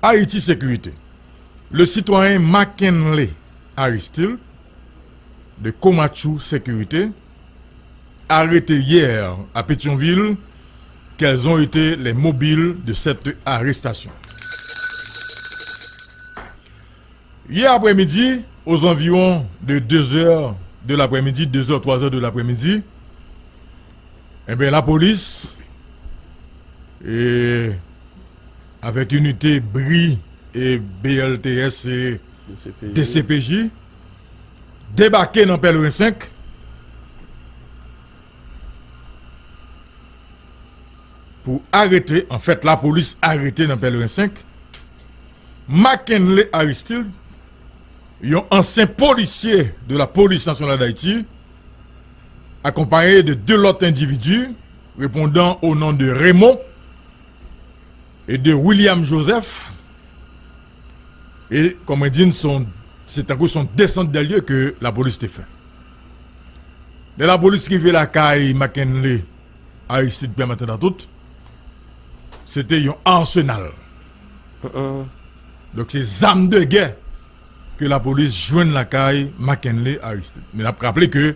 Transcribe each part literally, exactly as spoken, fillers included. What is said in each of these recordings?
Haïti Sécurité. Le citoyen Mackenley Aristide de Komatchou Sécurité, arrêté hier à Pétion-Ville, quels ont été les mobiles de cette arrestation? Hier après-midi, aux environs de deux heures de l'après-midi, deux heures, trois heures de l'après-midi, eh bien, la police, et avec unité bri et B L T S et D C P J, débarqué dans Pèlerin cinq pour arrêter, en fait, la police arrêté dans Pèlerin cinq, Mackenley Aristide, un ancien policier de la Police Nationale d'Haïti, accompagné de deux autres individus répondant au nom de Raymond et de William Joseph. E, kòm mwen di n, se yon, se tankou se yon desant de lye ke lapolis te fè. Lè lapolis rive lakay Mackenley Aristide Pierre Martin Dantout, se te yon arsenal. Donk, se zam de gè ke lapolis jwenn lakay Mackenley Aristide. Men n ap raple ke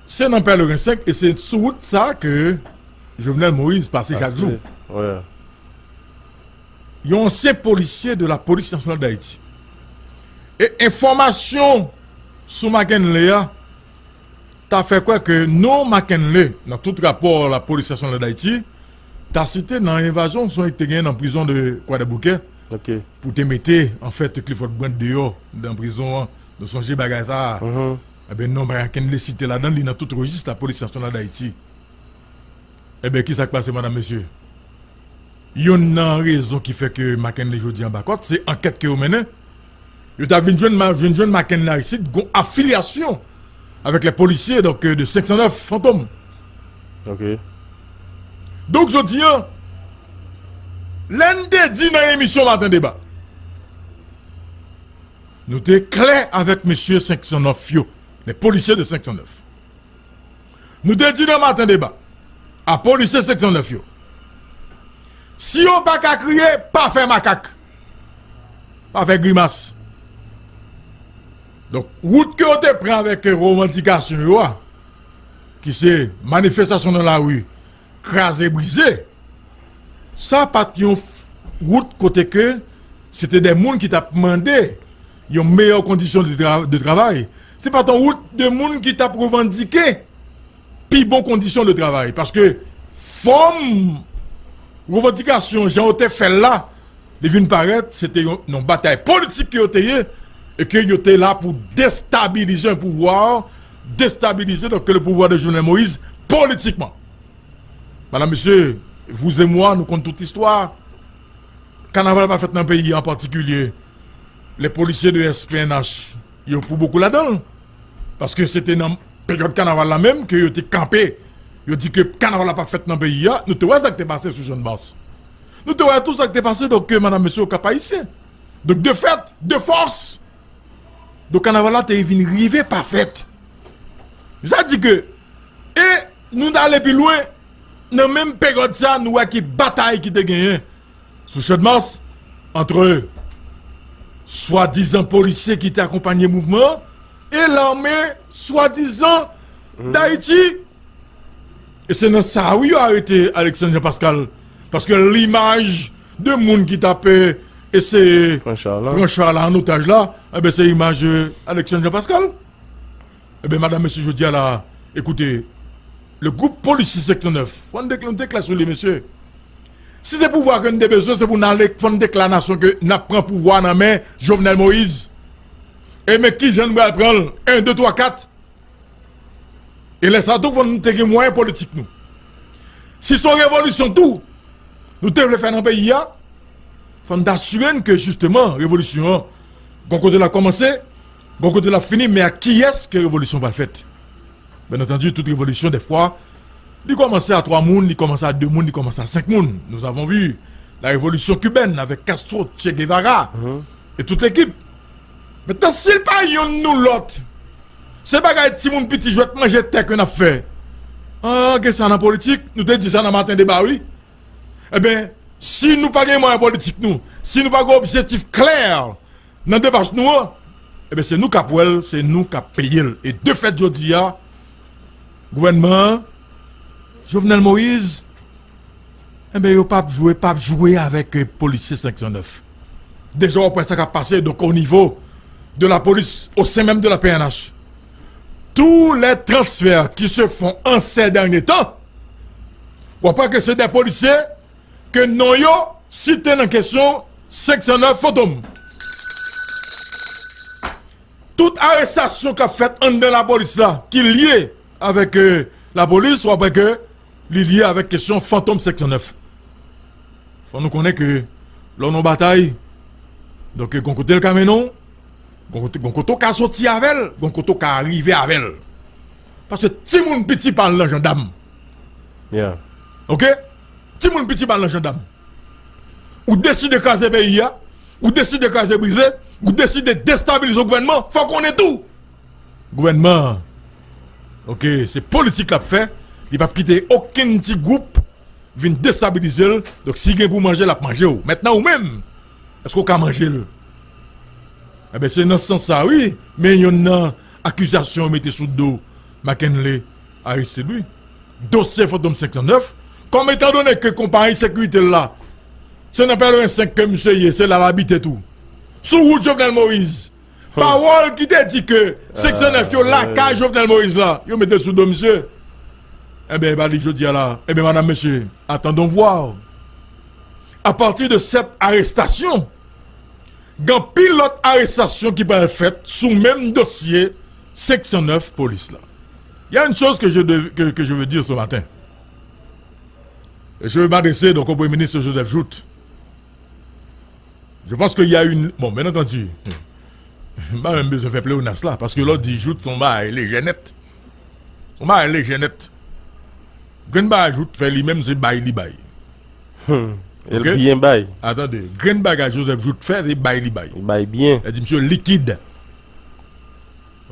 se nan Pèlerin senk e se sou wout sa ke Jovenel Moïse pase chak jou. Yon ansyen polisye de la Police Nationale d'Haïti. E enfòmasyon sou Mackenley a ta fè kwè ke non Mackenley, nan tout rapò la Police Nationale d'Haïti, ta site nan evazyon swen ki te genyen nan prizon de Kwadèboukè pou te mete, anfèt, Clifford Brandt deyò nan prizon an. Nou sonje bagay sa a. Ebyen, non Mackenley site ladan, li nan tout rejis la Police Nationale d'Haïti. Ebyen, kisa k pase, madam, mesye? Youn nan rezon ki fè ke Mackenley jodi an bakòt, se ankèt ke yo mennen. Yo ta vin jwenn, vin jwenn Mackenley Aristide gon afilyasyon avèk lè polisye, donk, euh, de senk san nèf Fantom. Donk, jodi an, lè n te di nan emisyon Maten Deba, nou te klè avèk mesye senk san nèf yo, lè polisye de senk san nèf. Nou te di nan Maten Deba a polisye senk san nèf yo, si yo pa ka kriye, pa fè makak, pa fè grimas. Donk, wout ke yo te pran avèk revandikasyon yo a, ki se manifestasyon nan lari, kraze, brize, sa pa t yon wout kote ke se te de moun ki t ap mande yon meyè kondisyon de tra-, de travay. Se pa t yon wout de moun ki t ap revandike pi bon kondisyon de travay. Paske fòm revandikasyon, jan yo te fè l la, li vin parèt, se te yon, yon batay politik ke yo te ye, e ke yo te la pou destabilize yon pouvwa, destabilize, donk, le pouvoir de Jovenel Moïse politikman. Madam, mesye, vous et moi, nou konn tout istwa. Kanaval pa fèt nan peyi an, an patikilye lè polisye de S P N H yo pou bokou ladan l. Paske se te nan peryòd kanaval la menm ke yo te kanpe. Yo di ke kanaval la pa fèt nan peyi a. Nou te wè sa k te pase sou Channmas. Nou te wè tou sa k te pase, donk, ke madam, mesye, o Kap Ayisyen. Donk, de fèt, de fòs, donk, kanaval la te vin rive pa fèt. Sa di ke, e nou t ale pi lwen, nan menm peryòd sa, nou wè ki batay ki te genyen sou Channmas, antre swadizan polisye ki te akonpanye mouvman an e lame swadizan Dayiti. E se nan sa, wi, yo arete Alexandre Jean Pascal. Paske limaj de moun ki t ap, eh, eseye pran cha la an otaj la, enben, se imaj, eh, Alexandre Jean Pascal. Enben, madam, mesye, jodi a la, ekoute, le gwoup polisye senk san nèf, fò n te, nou te klè sou li, mesye. Si se pouvwa ke n te bezwen, se pou n ale, fò n deklare nasyon ke n ap pran pouvwa nan men Jovenel Moïse. E men kijan n pral pran l, en, de, twa, kat. E lè sa tou, fò n te gen mwayen politik nou. Si se yon revolisyon tou, nou te vle fè nan peyi a, fò n t asire n ke, jisteman, revolisyon an, gon kote l ap kòmanse, gon kote l ap fini, men ak kiyès ke revolisyon pral fèt? Byen antandi, tout revolisyon, dèfwa, li kòmanse a twa moun, li kòmanse a de moun, li kòmanse a senk moun. Nous avons vu la révolution cubaine avec Castro, Che Guevara et toute l'équipe. Mentnan, si l pa yonn nou lòt, se bagay timoun piti jwèt manje tè ke n ap fè. An, gen sa nan politik, nou te di sa nan Maten Deba, wi. Enben, Si nou pa gen mwayen politik nou, si nou pa gen objektif klè nan demach nou an, ebyen, se nou k ap wè l, se nou k ap peye l. E de fèt, jodi a, gouvènman an, Jovenel Moïse, enben, yo p ap jwe, p ap jwe avèk, euh, polisye senk san nèf. Deja, w ap wè sa k ap pase, donk, au niveau de la police, au sein même de la P N H. Tous les transferts qui se font en ces derniers temps, w ap wè ke se de polisye ke non yo site nan kesyon senk san nèf Fantom. Tout arestasyon k ap fèt anndan lapolis la, ki lye avèk, euh, lapolis, w ap wè ke li lye avèk kesyon Fantom senk san nèf. Fò nou konnen ke lè w nan batay, donk, gon kote l ka mennen w, gon kote, gon kote w ka soti avè l, gon kote w ka rive avè l. Paske timoun piti pa al nan jandam. Yeah. Oke? Timoun piti pa al nan jandam. Ou deside kraze peyi a, ou deside kraze brize, ou deside destabilize yon gouvènman, fò w konnen tou. Gouvènman an, oke, se politik l ap fè, li p ap kite okenn ti gwoup vin destabilize l. Donk, si gen pou manje, l ap manje w. Mentnan, ou menm, èske w ka manje l? Enben, se nan sans sa, wi, men yonn nan akizasyon yo mete sou do Mackenley Aristide, wi. Dosye Fantom senk san nèf, kòm etan done ke konpayi sekirite l la, se nan Pèleren senk ke misye ye, se la l abite tou. Sou wout Jovenel Moïse. Pawòl ki te di ke senk san nèf yo lakay Jovenel Moïse la, yo mete l sou do misye. Enben, e pa li jodi a la. Enben, madam, mesye, attendons voir. À partir de cette arrestation, gen anpil lòt arestasyon ki pral fèt sou menm dosye senk san nèf polis la. Il y a une chose que je, dev- que, que je veux dire ce matin. Je veux m'adresser donc au Premier ministre Joseph Jouthe. Je pense qu'il y a une... Bon, bien entendu, m pa menm bezwen fè pleonas la, paske lè w di Jouthe, se yon bagay lejè nèt. Se yon bagay lejè nèt. Grenn bagay Jouthe fè li menm, se bay li bay. Hmm. E l byen bay. Atande, grenn bagay Joseph Jouthe fè, se bay li bay. Li bay byen. Li di misye likid.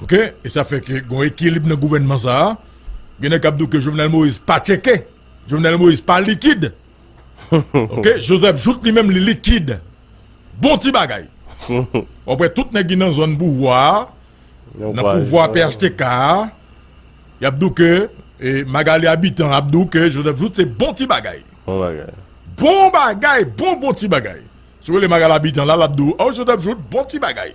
Oke? E sa fè ke gon ekilib nan gouvènman sa a. Gen nèg k ap di w ke Jovenel Moïse pa tcheke. Jovenel Moïse pa likid. Oke? Joseph Jouthe li menm, li likid. Bon ti bagay. W ap wè tout nèg ki nan zòn pouvwa a, nan pouvwa P H T K a, y ap di w ke, e, Magalie Habitant ap di w ke Joseph Jouthe se bon ti bagay. Bon bagay. Bon bagay, bon, bon ti bagay. Si w rele Magalie Habitant la, l ap di w, "Oh, Joseph Jouthe, bon ti bagay."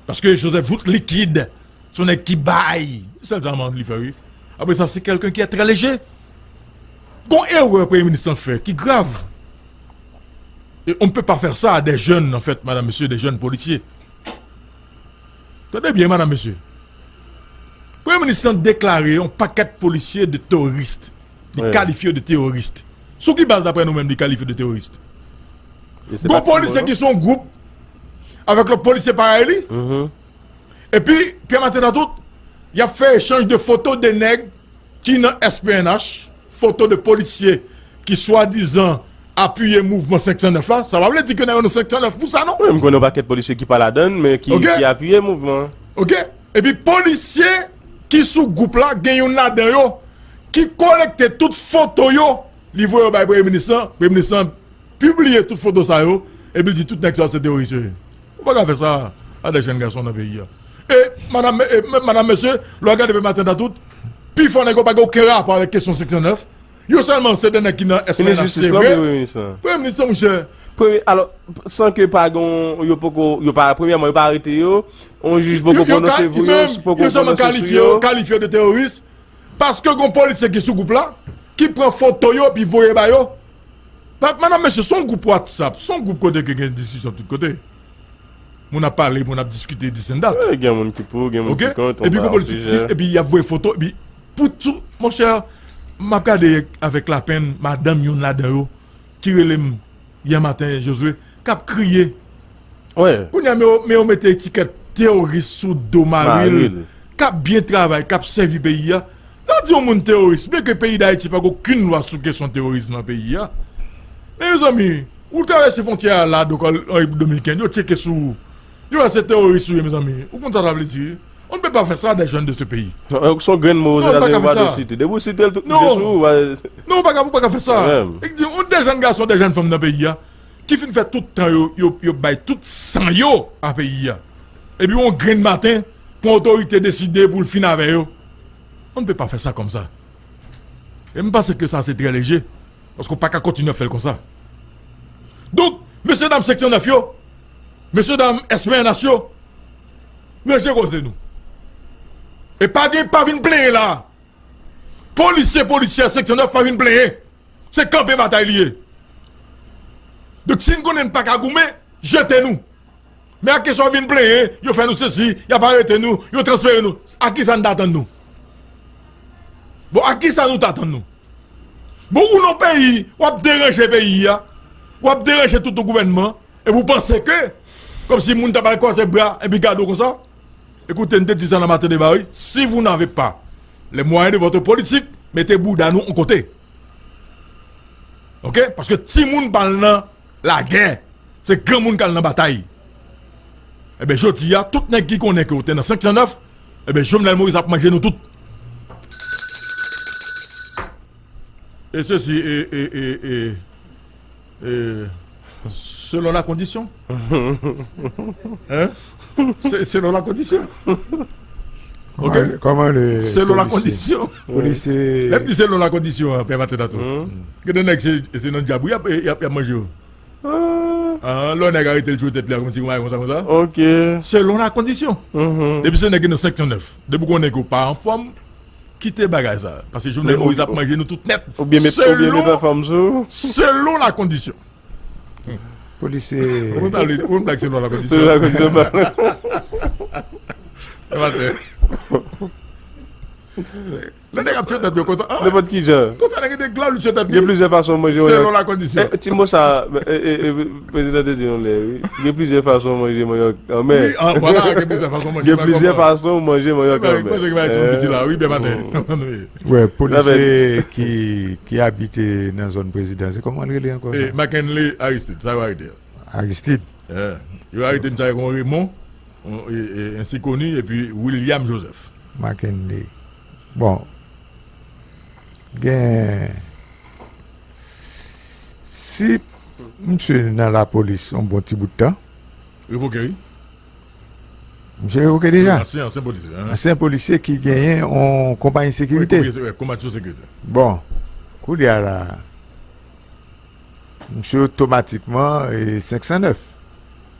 Paske Joseph Jouthe likid. Se yon nèg ki bay. Sèl sa m anvi fè, wi. Apre sa, c'est quelqu'un qui est très léger. Gon erè premye minis lan fè ki grav. Et on ne peut pas faire ça à des jeunes, en fait, madame, monsieur, des jeunes policiers. Tande byen, madam, mesye. Premye minis lan deklare yon pakèt polisye de teworis. Li kalifye yo de teworis. Sou ki baz, daprè nou menm, li kalifye de teworis? Gon polisye ki se yon gwoup avèk lòt polisye parèy li. Epi, Pierre Martin Datout, y ap fè echanj de foto de nèg ki nan S P N H, foto de polisye ki swadizan apiye mouvman senk san nèf la. Sa pa vle di ke nèg yo nan senk san nèf pou sa, non. Wi, m konnen yon pakèt polisye ki pa ladann, men ki, ki apiye mouvman an. Oke? Epi polisye ki sou gwoup la, gen youn ladan yo ki kolekte tout foto yo, li voye yo bay premye minis lan. Premye minis lan pibliye tout foto sa yo, epi l di tout nèg sa yo se teworis yo ye. Ou pa ka fè sa a de jèn gason nan peyi a. E, madam, e, m- madam, mesye, lè w gade Pè Maten Datout, pifò nèg yo pa gen okenn rapò avèk kesyon senk san nèf. Yo sèlman se de nèg ki nan S P N H, se vre. Premye minis lan, monchè. Premye, alò, san ke pa gen, yo poko, yo pa, premyèman, yo pa arete yo, yon jij poko pwononse pou yo, poko pwononse sou yo. Yo sèlman kalifye yo, kalifye yo de teworis. Paske gon polisye ki sou gwoup la, ki pran foto yo epi voye ba yo. Pa, madam, mesye, se yon gwoup WhatsApp, se yon gwoup kote ke gen diskisyon tout kote. Moun ap pale, moun ap diskite, this and that. Wi, gen moun ki pou, gen moun ki kont, epi gon polisye ki, epi y ap voye foto, epi pou tou, monchè, m ap gade avèk lapenn, madanm youn ladan yo, ki rele m, yè maten, Jozwe, k ap kriye. Kounye a, men yo, men yo mete etikèt teworis sou do mari l, k ap byen travay, k ap sèvi peyi a. Lè w di yon moun teworis, byenke peyi Dayiti pa gen okenn lwa sou kesyon teworis nan peyi a. Men mezanmi, ou travèse fwontyè a la, donk, an, an Repiblik Dominikèn, yo tcheke sou ou. Yo wè se teworis ou ye, mezanmi. Ou konn sa sa vle di? On ne peut pas faire ça à des jeunes de ce pays. Non, se yon grenn mo, non, ou pa ka fè sa. Depi w site l, tout moun sou ou. Non, ou pa ka, ou pa ka fè sa. Li di, on des jeunes garçons, des jeunes femmes nan peyi a, ki fin fè tout tan yo, yo, yo bay tout san yo a peyi a. Epi yon grenn maten, pou otorite deside pou l fin avè yo. On ne peut pas faire ça comme ça. E m panse ke sa se trè leje. Paske w pa ka kontinye ap fè l konsa. Donk, mesye dam seksyon nèf yo, mesye dam S P N H yo, ranje koze nou. E pa gen, pa vin plenyen la. Polisye, polisyè seksyon nèf pa vin plenyen. Se kanpe batay li ye. Donk, si n konnen n pa ka goumen, jete nou. Men ak kesyon vin plenyen, yo fè nou sesi, y ap arete nou, yo transfere nou. A kisa n t atann nou? Bon, a kisa nou t atann nou? Bon, ou nan peyi, w ap deranje peyi a, w ap deranje tout yon gouvènman, epi w panse ke, kòmsi moun ta pral kwaze bra, epi gade w konsa? Écoutez, n te di sa nan maten deba, wi. Si vous n'avez pas les moyens de votre politique, mete bouda nou yon kote. Oke? Paske timoun pa al nan lagè. Se granmoun k al nan batay. Enben, jodi a, tout nèg ki konnen ke w te nan senk san nèf, enben, Jovenel Moïse ap manje nou tout. E sesi, e, e, e, e, e, selon la kondisyon. Hein? Se, selon la kondisyon. Ok? Kòman, kòman le polisye? Selon la kondisyon. Polisye. Lè m di selon la kondisyon, an, pè Maten Dato. Gen de nèg, se, se nan dyab, wi, y ap, y ap, y ap manje yo. Ah, lè yon nèg arete l, tchwe tèt li a, kòmsi yon bagay konsa, konsa. Ok. Selon la kondisyon. Depi se nèg ki nan senk san nèf, depi w konnen ke w pa anfòm, kite bagay sa. Paske Jovenel Moïse ap manje nou tout nèt. Oubyen met, oubyen met anfòm sou. Selon la kondisyon. Polisye. Ou konn pale, ou konn blague selon la kondisyon. Selon la kondisyon. Pè Maten. Lè nèg ap tchwe tèt yo konsa, ah, nenpòt ki jan. Konsa nèg gen de gla li tchwe tèt li. Gen plizyè fason manje mannyòk. Selon la kondisyon. Eh, ti mo sa, eh, eh, eh, prezidan te di yon lè, wi. Gen plizyè fason manje mannyòk anmè. Wi, ah, vwala, gen plizyè fason manje mannyòk anmè. Gen plizyè fason manje mannyòk anmè. Mwen panse ke bagay ti piti la, wi, Pè Maten. Wi. Polisye ki, ki abite nan zòn prezidan, se kòman l rele ankò sa? Eh, McKinley Aristide, sa yo arete a. Aristide. Eh, yo arete misye avèk yon Raymond, yon, e, e, ensi koni, epi William Joseph. McKinley. Bon. Gen, si misye nan lapolis yon bon ti bout tan. Revoke, wi. Misye revoke deja? Wi, ansyen, ansyen polisye, hein. Ansyen polisye ki genyen yon konpayi sekirite. Wi, konpayi, wi, konpayi sekirite. Bon, kounye a la, misye otomatikman, e, senk san nèf.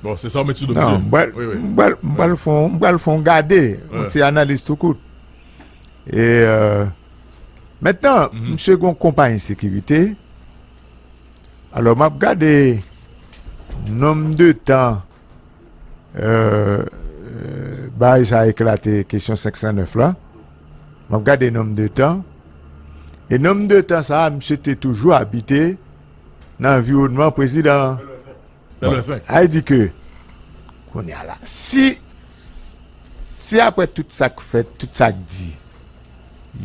Bon, se sa w met sou do misye. Non, m pral, wi, wi, m pral, m pral fè yon, m pral fè yon gade, yon ti analiz tou kout. E, euh, mentnan, misye gon konpayi sekirite. Alò, m ap gade nonb de tan, euh, euh, bagay sa eklate, kesyon senk san nèf la. M ap gade nonb de tan. E nonb de tan sa a, misye te toujou abite nan anviwònman prezidan an. Bon, sa vle di ke, kounye a la, si, si apre tout sa k fèt, tout sa k di,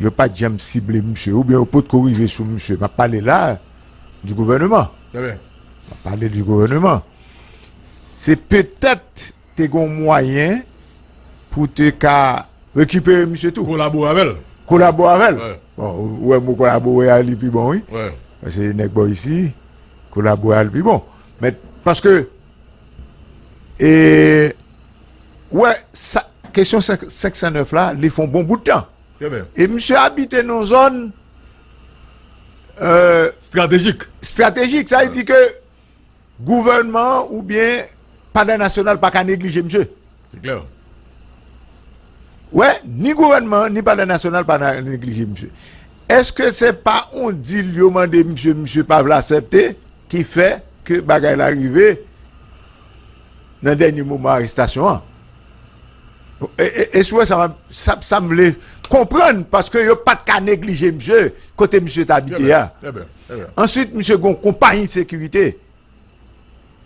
yo pa t janm sible misye, oubyen yo potko rive sou misye, m ap pale la du gouvernement. M ap pale du gouvernement. Se petèt te gen yon mwayen pou te ka rekipere misye tou. Kolabore avè l. Kolabore avè l. Bon, ou wè mo kolabore a li pi bon, wi. Paske nèg bò isi, kolabore a li pi bon. Men, paske, e, ou wè, sa, kesyon senk, senk san nèf la, li fè yon bon bout tan. E misye abite nan yon zòn, euh, estratejik. Estratejik, sa vle di ke gouvènman an oubyen Palè Nasyonal pa ka neglije misye. Se klè. Wè, ni gouvènman an, ni Palè Nasyonal pa ka neglije misye. Èske se pa yon dil yo mande misye, misye pa vle aksepte, ki fè ke bagay la rive nan dènye moman arestasyon an? E, e, e si w wè sa, sa, sa m vle konprann, paske yo pa t ka neglije misye, kote misye t abite a. Trè byen, trè byen, trè byen. Answit, misye gon konpayi sekirite.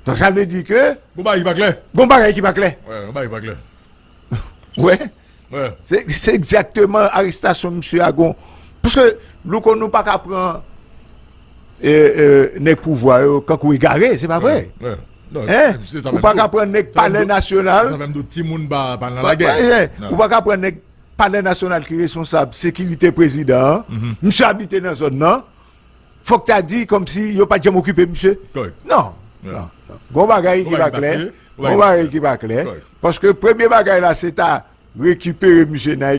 Donk, sa vle di ke gon bagay ki pa klè. Gon bagay ki pa klè. Wè, gon bagay ki pa klè. Wè. Wè. Se, se egzakteman arestasyon misye a gon. Paske, Louko, nou pa ka pran, e, e, nèg pouvwa yo kankou egare, se pa vre. Wè, wè. Hein? Ou pa ka pran nèg Palè Nasyonal. Sa fè m di w timoun pa pa nan lagè. Ou pa ka pran nèg Palè Nasyonal ki responsab sekirite prezidan an. Misye abite nan zòn nan. Fòk ta di kòmsi yo pa t janm okipe misye. Non. Non. Gon bagay ki pa klè. Gon bagay ki pa klè. Paske premye bagay la se ta rekipere misye nan